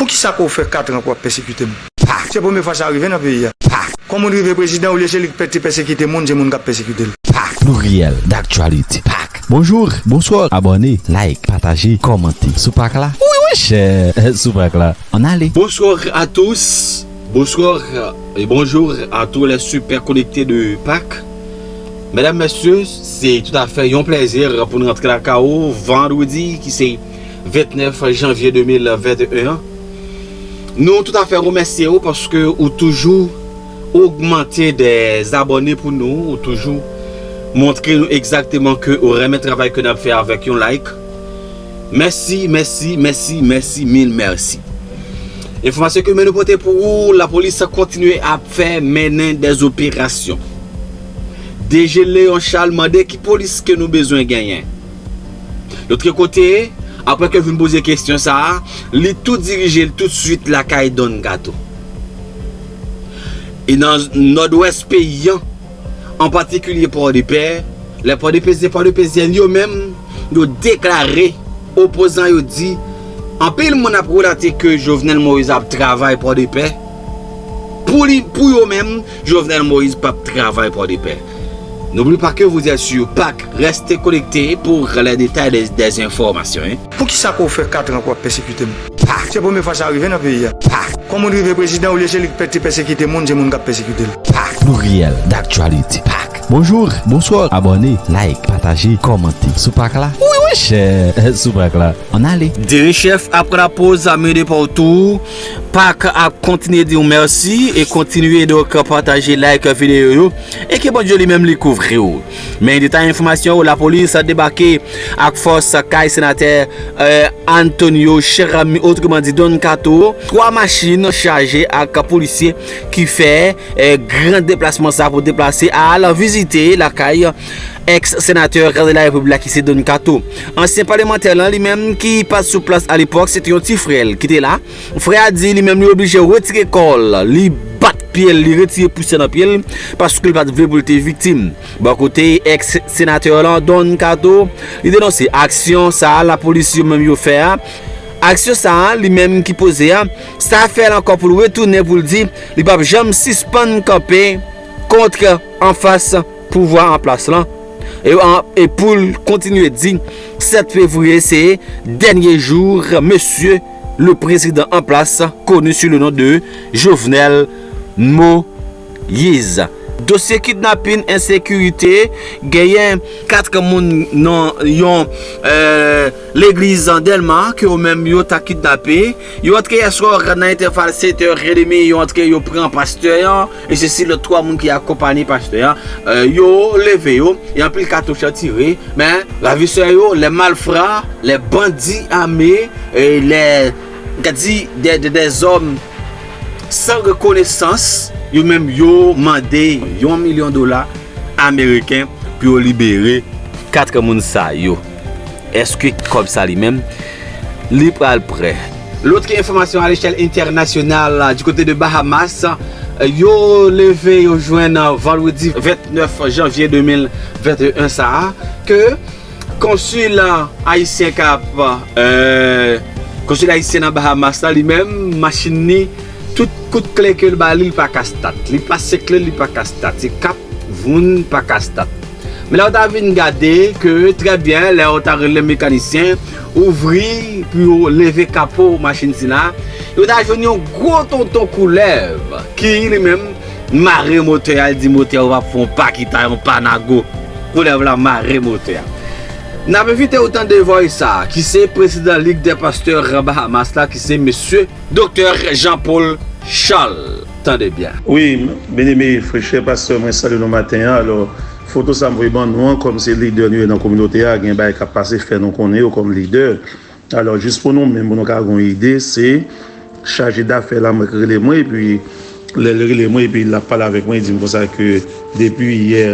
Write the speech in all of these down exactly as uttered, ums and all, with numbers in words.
Poukisa ke w fè kat an ke w ap pèsekite m? Pak. Se premye fwa sa rive nan peyi a. Pak. Kon moun rive prezidan, olye se li k pè-, te pèsekite moun, se moun k ap pèsekite l. Pak. Pluriel d'actualité. Pak. Bonjour, bonsoir, abòne, like, pataje, kòmante. Sou pak la? Wi, wi, chè. Sou pak la. Ann ale. Bonsoir à tous, bonsoir et bonjour à tous les super connectés de Pak. Medam, mesye, se toutafè yon plèzi pou nou rantre lakay ou vandredi ki se vennèf janvye de mil venteyen an. Nou toutafè remèsye ou paske ou toujou ogmante dè abòne pou nou, ou toujou montre nou egzakteman ke ou renmen travay ke n ap fè avèk yon like. Mèsi, mèsi, mèsi, mèsi, mil mèsi. Enfòmasyon ke nou pote pou ou, lapolis kontinye ap fè mennen dèzoperasyon. D G Léon Charles mande ki polis ke nou bezwen genyen. Lòt kote, apre ke vin poze kesyon sa a, li tou dirije l toutswit lakay Don Kato. E nan nòdwès peyi an, an patikilye Pòdepè, lè Pòdepezyèn, Pòdepezyèn yo menm, yo deklare, opozan yo di, anpil moun ap relate ke Jovenel Moïse ap travay Pòdepè. Pou li, pou yo menm, Jovenel Moïse p ap travay Pòdepè. N'oublie pas que vous êtes sur Pak. Restez connectés pour les détails des, des informations, hein. Poukisa ke w fè kat an ke w ap pèsekite m? Pak. Se premye fwa sa rive nan peyi a. Pak. Kon moun rive prezidan, olye se li k pè-, te pèsekite moun, se moun k ap pèsekite l. Pak. Pluriel d'actualité. Pak. Bonjour, bonsoir, abòne, like, pataje, kòmante. Sou pak la? Wi, wi, chè. Sou pak la. Ann ale. Diri chèf ap pran poz a mede pou tou. Pak ap kontinye di w mèsi e kontinye donk pataje, like videyo yo. E ke Bondye li menm li kouvri w. Men detay enfòmasyon yo, lapolis debake ak fòs kay senatè, eh, Antonio Cheramy, otreman di Don Kato, twa machin chaje ak polisye ki fè, eh, gran deplasman sa pou deplase al vizite lakay èks senatè de la Repiblik la ki se Don Kato. Ansyen palemantè lan li menm ki pa t sou plas alepòk, se te yon ti frè l ki te la. Frè a di li menm li oblije retire kò l, li bat pye l, li retire pousyè nan pye l, paske l pa t vle pou l te viktim. Bò kote èks senatè lan Don Kato, li denonse aksyon sa a lapolis yo menm yo fè a. Aksyon sa a, li menm ki poze a, sa fè l ankò pou l retounen pou l di li p ap janm sispann kanpe kont anfas pouvwa an plas lan. E, an, e pou l kontinye di, sèt fevriye se dènye jou mesye le président en place, connu sous le nom de Jovenel Moïse. Dosye kidnapin, ensekirite, genyen kat moun nan yon, eh, legliz Dèlma ke yo menm yo ta kidnape. Yo antre yè swa nan entèval sèt è edmi, yo antre, yo pran pastè an, e se si lòt twa moun ki akonpanye pastè an, eh, yo leve yo, e anpil katouch an tire, men ravisè yo, lè malfra, lè bandi ame, e lè, gad di, dè, dè, dèzòm san rekonesans, yo menm yo mande yon milyon dola ameriken pou yo libere kat moun sa yo. Èske kòb sa li menm, li pral prè? Lòt enfòmasyon a lechèl entènasyonal, di kote de Bahamas, yo leve, yo jwenn vandredi vennèf janvye de mil venteyen sa a, ke konsil ayisyen k ap, eh, konsil ayisyen nan Bahamas la, li menm, machin li, tout kout kle ke l ba li, li pa ka stat. Li pase kle, li pa ka stat. Se kat voun pa ka stat. Men lè w ta vin gade ke, trè byen, lè w ta rele mekanisyen, ouvri pou yo leve kapo machin sila, yo ta jwenn yon gwo tonton koulèv ki, li menm, mare motè a, l di motè a, w ap fè yon pa kita, yon pa nago. Koulèv la mare motè a. N ap envite w tande vòy sa, ki se prezidan Lig dè Pastè Bahamas la, ki se mesye Doktè Jean Paul Charles. Tande byen. Wi, m-, byeneme, frè chè pastè, mwen salye nou maten an. Alò, foto sa m voye ban nou an, kòm se lidè nou ye nan kominote a, gen bagay k ap pase, fè nou konnen yo kòm lidè. Alò, jis pou nou menm, pou nou ka gen yon ide, se chaje dafè la, mwen, k rele mwen, epi lè l rele mwen, epi l ap pale avèk mwen, li di m konsa ke depi yè,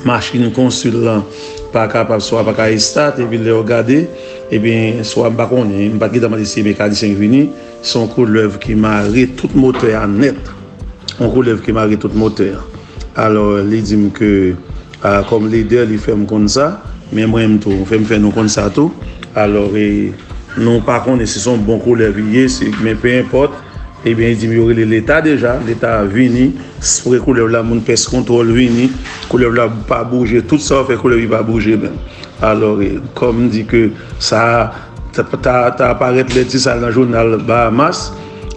machin konsil lan pa kapab, swa pa ka estat, epi lè yo gade, ebyen, swa m pa konnen, m pa t gentan mande si se mekanisyen ki vini, se yon koulèv ki mare tout motè a nèt. Yon koulèv ki mare tout motè a. Alò, li di m ke, a, kòm lidè, li fè m konn sa, men mwen menm tou, fè m fè nou konn sa tou. Alò, e, Nou pa konnen si se yon bon koulèv li ye, si, men pe enpòt, ebyen, li di m yo rele Leta deja, Leta vini, spre koulèv la, moun pès kontwòl vini, koulèv la pa bouje, tout sa yo fè koulèv li pa bouje menm. Alò, e, kòm m di ke sa ta, ta, ta parèt lendi sa nan jounal Bahamas,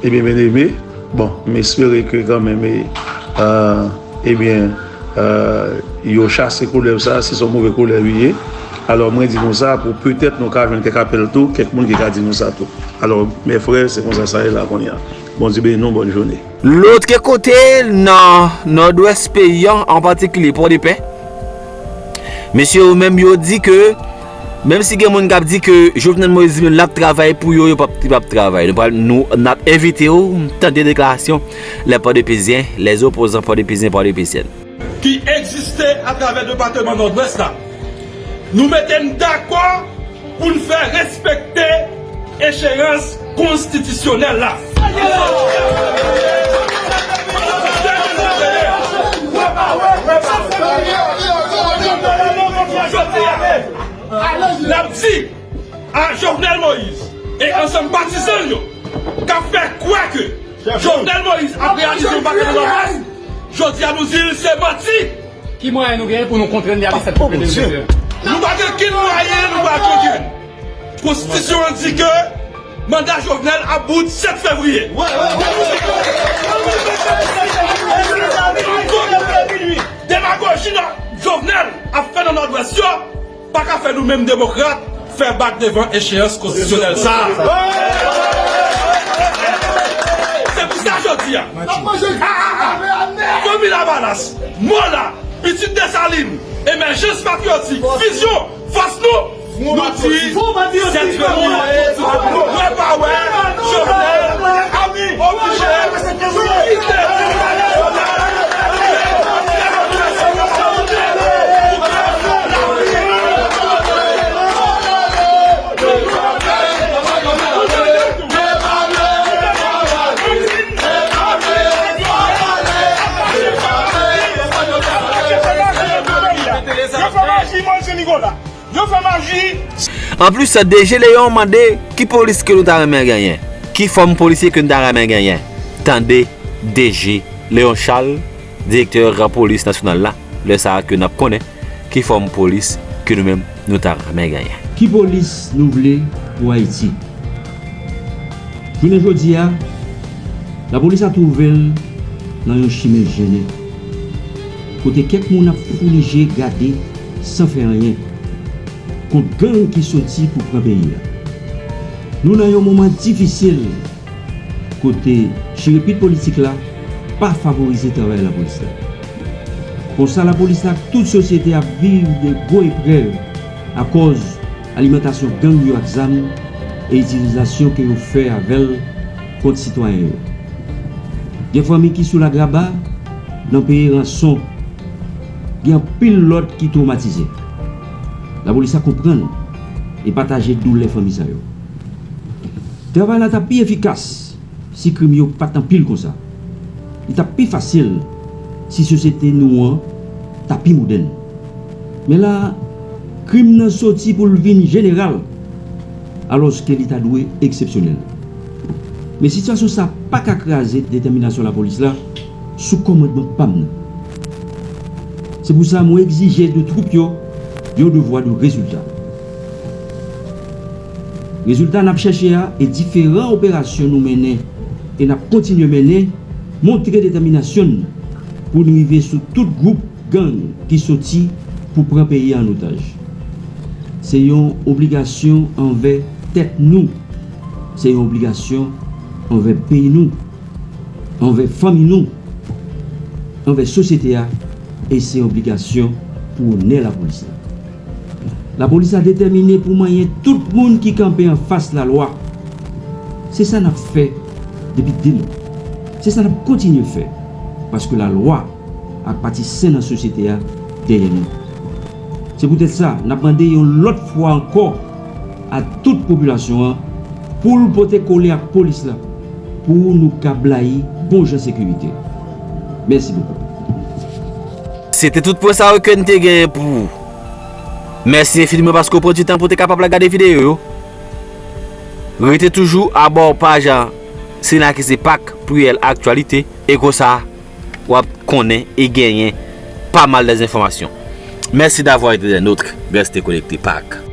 ebyen, byeneme, bon, m espere ke kanmenm, e, e, ebyen, e, yo chase koulèv sa, si se yon move koulèv li ye. Alò, mwen di nou sa pou petèt nou ka jwenn kèk apèl tou, kèk moun ki ka di nou sa tou. Alò, mè frè, se konsa sa ye la kounye a. Bondye beni nou, bòn jounen. Lòt kote, nan Nòdwès peyi a, an patikilye Pòdepè, mesye yo menm yo di ke, menm si gen moun k ap di ke Jovenel Moïse li menm l ap travay pou yo, yo p ap, li p ap travay. Nou pral, nou, n ap envite w tande deklarasyon lè Pòdepezyen, lè opozan Pòdepezyen, Pòdepezyèn ki egziste atravè depatman Nòdwès la. Nou mete n dakò pou n fè respekte echeyans konstitisyonèl la. Jodi a, n ap di a Jovenel Moïse e ansanm patizan l yo k ap fè kwè ke Jovenel Moïse ap reyalize yon bagay nan Nòdwès, jodi a nou di l se manti. Ki mwayen nou genyen pou nou kontrè n reyalize sa k pral fèt? Nou pa gen okenn mwayen, nou pa gen okenn. Konstitisyon an di ke manda Jovenel ap bout sèt fevriye. Demagoji nan Jovenel ap fè nan Nòdwès yo pa ka fè nou menm demokrat fè bak devan echeyans konstitisyonèl sa a. Se pou sa jodi a, a, a, a, fanmi Lavalas, Mola, Pitit Desalin, Emèjans Patriyotik, Vizyon, Fòs Nou, nou di sèt fevriye, nou pa wè Jovenel ap oblije kite. Yo fè maji, manje Nicolas. Yo fè maji. Anplis, D G Léon mande ki polis ke nou ta renmen genyen, ki fòm polisye ke nou ta renmen genyen. Tande D G Léon Charles, direktè polis nasyonal la, lè sa a ke n ap konnen ki fòm polis ke nou menm nou ta renmen genyen. Ki polis nou vle pou Ayiti? Jounen jodi a, lapolis la twouve l nan yon chimen jennen, kote kèk moun ap foulije gade san fè anyen kont gang ki soti pou pran peyi a. Nou nan yon moman difisil kote chirepit politik la pa favorize travay lapolis la. Konsa, lapolis la ak tout sosyete ap viv de gwo eprèv akòz alimantasyon gang yo ak zam e itilizasyon ke yo fè avè l kont sitwayen yo. Gen fanmi ki sou lagraba nan peye ranson. Gen anpil lòt ki twomatize. Lapolis la konprann e pataje doulè fanmi sa yo. Travay la t ap pi efikas si krim yo pa t anpil konsa. Li t ap pi fasil si sosyete nou an ta pi modèn. Men la, krim nan soti pou l vin jeneral, alòske li ta dwe eksepsyonèl. Men sitiyasyon sa pa ka kraze detèminasyon lapolis la sou kòmandman pa m nan. Se pou sa mwen egzije de twoup yo yon devwa de rezilta. Rezilta n ap chèche a e diferan operasyon nou mennen e n ap kontinye mennen montre detèminasyon n pou n rive sou tout gwoup gang ki soti pou pran peyi a an otaj. Se yon obligasyon anvè tèt nou. Se yon obligasyon anvè peyi nou, anvè fanmi nou, anvè sosyete a, e se yon obligasyon pou onè lapolis la. Lapolis la detèmine pou manyen tout moun ki kanpe anfas lalwa. Se sa n ap fè depi de mwa. Se sa n ap kontinye fè, paske lalwa ak pati sen nan sosyete a dèyè nou. Se poutèt sa, n ap mande yon lòt fwa ankò a tout popilasyon an pou l pote kole ak polis la, pou nou ka blayi bon jan sekirite. Mèsi bokou. Se te tout pwen sa yo ke n te genyen pou ou. Mèsi enfiniman paske w pran ti tan pou w te kapab la gade videyo yo. Rete toujou abò paj Sena ki se Pak Pluriel Actualité, e konsa w ap konnen e genyen pa mal de enfòmasyon. Merci d'avoir été des nôtres. Restez connectés. Pak.